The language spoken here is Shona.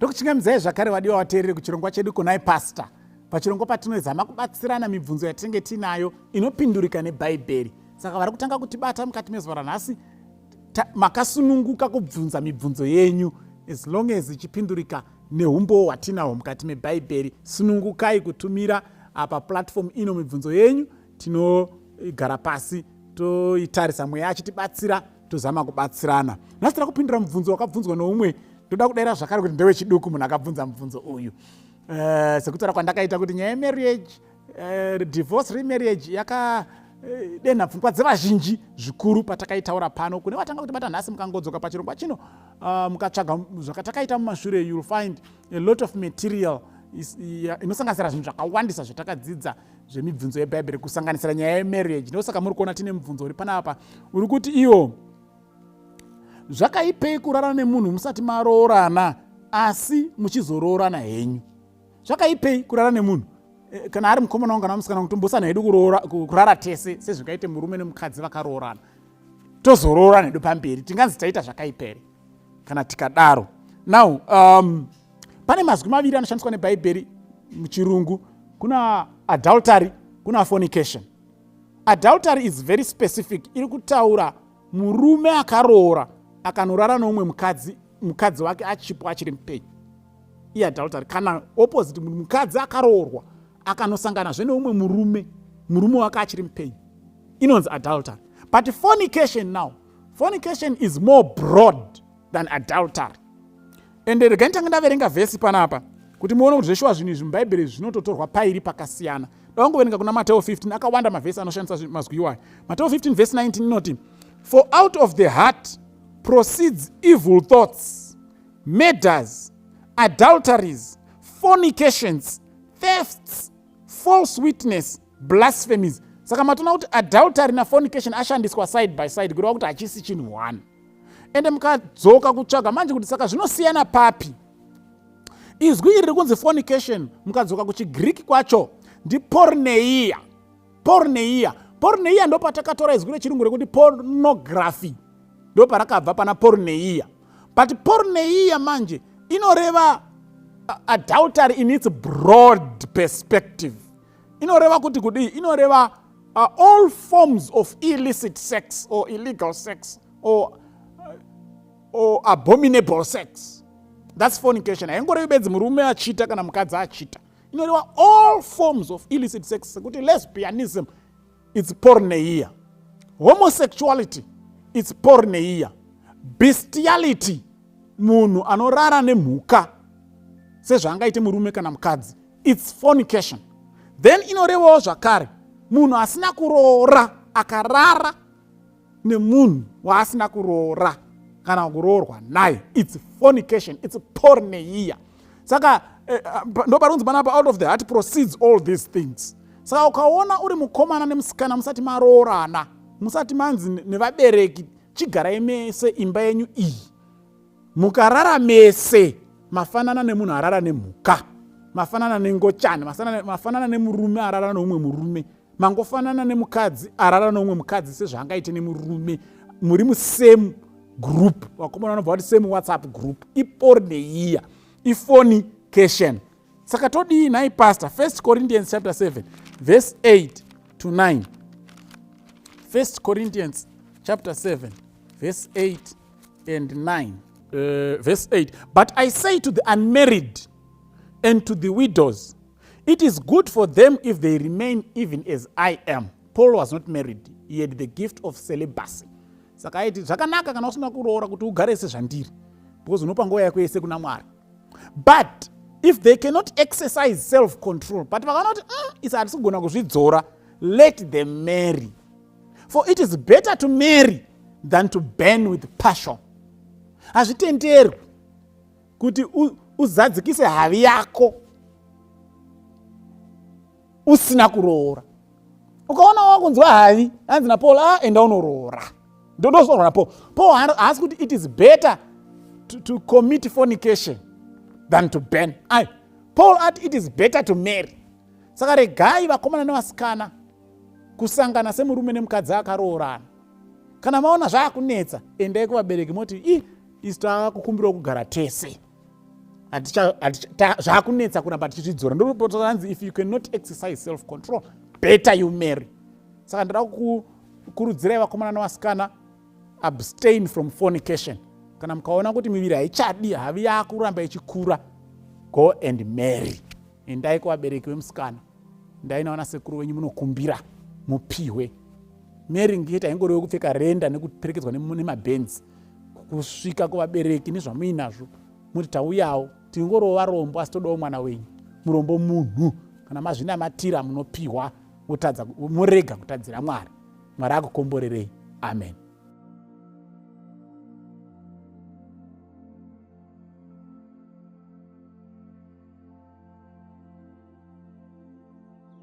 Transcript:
Ndokuchingamidzai zvakare vadiwa vateereri kuchirongwa chedu Kunai Pastor. Pachirongwa patinozama kubatsirana mibvunzo yatinenge tiinayo inopindurika neBhaibheri. Saka vari kutanga kutibata mukati mezuva ranhasi makasununguka kubvunza mibvunzo yenyu as long as ichipindurika neumbowo hwatinahwo mukati mebhaibheri. Sunungukai kutumira apa platform ino mibvunzo yenyu, tinogara pasi toitarisa, mweya achitibatsira tozama kubatsirana. Nhasi tira kupindura mubvunzo wakabvunzwa noumwe. Ndoda kudaira zvakare kuti ndewechiduku munhu akabvunza mubvunzo uyu. Sekutaura kwandakaita kuti nyaya yemarriage, divorce, remarriage yakadenha pfungwa dzevazhinji zvikuru patakaitaura pano. Kune vatanga kutibata nhasi, mukangodzoka pachirongwa chino, mukatsvaga zvakatakaita mumashure, you'll find a lot of material inosanganisira zvinhu zvakawandisa zvatakadzidza zvemibvunzo yebhaibheri, kusanganisira nyaya yemarriage. Ndosaka muri kuona tine mubvunzo uri panapa uri kuti iwo, zvakaipei kurara nemunhu musati maroorana asi muchizoroorana henyu? Zvakaipei kurara nemunhu, kana ari mukomana wangu kana musikana wangu, tombosana hedu kurara tese sezvingaite murume nemukadzi vakaroorana, tozoroorana hedu pamberi? Tinganzi taita zvakaipere kana tikadaro? Now, pane mazwi maviri anoshandiswa nebhaibheri muchirungu. Kuna adultery, kuna fornication. Adultery is very specific, iri kutaura murume akaroora akanorara noumwe mukadzi, mukadzi wake achipo, achiri mupenyu, iadultery. Kana opposite, mukadzi akaroorwa akanosanganazve neumwe murume, murume wake achiri mupenyu, inonzi adultery. But fornication now, fornication is more broad than adultery. Ende regai nditange ndaverenga vhesi panapa kuti muone kuti zveshuwa zvinhu izvi mubhaibheri zvinototorwa pairi pakasiyana. Ndawangoverenga kuna Mateo 15. Akawanda mavhesi anoshandisa mazwi iwayo. Mateo 15 vhesi 19 inoti, "For out of the heart proceeds evil thoughts, murders, adulteries, fornications, thefts, false witness, blasphemies." Saka matoona kuti adultery nafornication ashandiswa side by side, kureva kuti hachisi chinhu one. Ende mukadzoka kutsvaga manje kuti saka zvinosiyana papi izwi iri rikunzi fornication, mukadzoka kuchigiriki kwacho ndiporneia. Porneia, porneia ndo patakatora izwi rechirungu rekuti pornography, ndo parakabva pana porneia. But porneia manje inoreva adultery in its broad perspective. Inoreva kuti kudii? Inoreva all forms of illicit sex or illegal sex or abominable sex. That's fornication. Haingorevi bedzi murume achiita kana mukadzi achiita, inoreva all forms of illicit sex, sekuti lesbianism, it's porneia; homosexuality, it's porneia; bestiality, munhu anorara nemhuka sezvaangaite murume kana mukadzi, it's fornication. Then inorevawo zvakare munhu asina kuroora akarara nemunhu waasina kuroora kana kuroorwa naye, it's fornication, it's porneia. Saka ndo parunzi panapa, "Out of the heart proceeds all these things." Saka ukaona uri mukomana nemusikana musati maroorana, musati manzi nevabereki chigarai mese imba yenyu iyi, mukarara mese, mafanana nemunhu arara nemhuka, mafanana nengochani, mafanana nemurume arara neumwe murume, mangofanana nemukadzi arara neumwe mukadzi sezvaangaite nemurume. Muri musame group. Vakomana vanobva vati same WhatsApp group. Iporneia, ifornication. Saka todii nhai pastor? First Corinthians chapter 7 verse 8 to 9. First Corinthians chapter 7 verse 8 and 9. Verse 8, "But I say to the unmarried and to the widows, it is good for them if they remain even as I am." Paul was not married. He had the gift of celibacy. Saka aiti zvakanaka kana usina kuroora kuti ugare sezvandiri, because unopa nguva yako yese kuna Mwari. "But if they cannot exercise self control," but vakaona kuti isi hatisi kugona kuzvidzora, "let them marry, for it is better to marry than to burn with passion." Hazvitenderwi kuti uzadzikise havi yako usina kuroora. Ukaona wakunzwa havi, hanzi naPaul, a ah, enda unoroora. Ndozvorwa naPaul. Paul haasi kuti it is better to commit fornication than to burn. Ai, Paul ati it is better to marry. Saka regai vakomana nevasikana kusangana semurume nemukadzi akaroorana. Kana maona zvaakunetsa, endai kuvabereki moti, i isu taakukumbirawo kugara tese. Zvakunetsa kuramba tichizvidzora. Ndopotanzi if you cannot exercise self control, better you marry. Saka ndoda kukurudzirai vakomana nevasikana, abstain from fornication. Kana mukaona kuti miviri haichadi, havi yakuramba ichikura, go and marry. Endai kuvabereki vemusikana, ndai nawana sekuru wenyu, munokumbira mupihwe. Marrying yete haingorewe kupfeka renda nekuperekedzwa nemabhenzi. Kusvika kuvabereki nezvamuinazvo, muti tauyawo, tingorowo varombo, asi todawo mwana wenyu. Murombo munhu. Kana mazvinamatira, munopiwa, murega kutadzira Mwari. Mwari akukomborerei. Amen.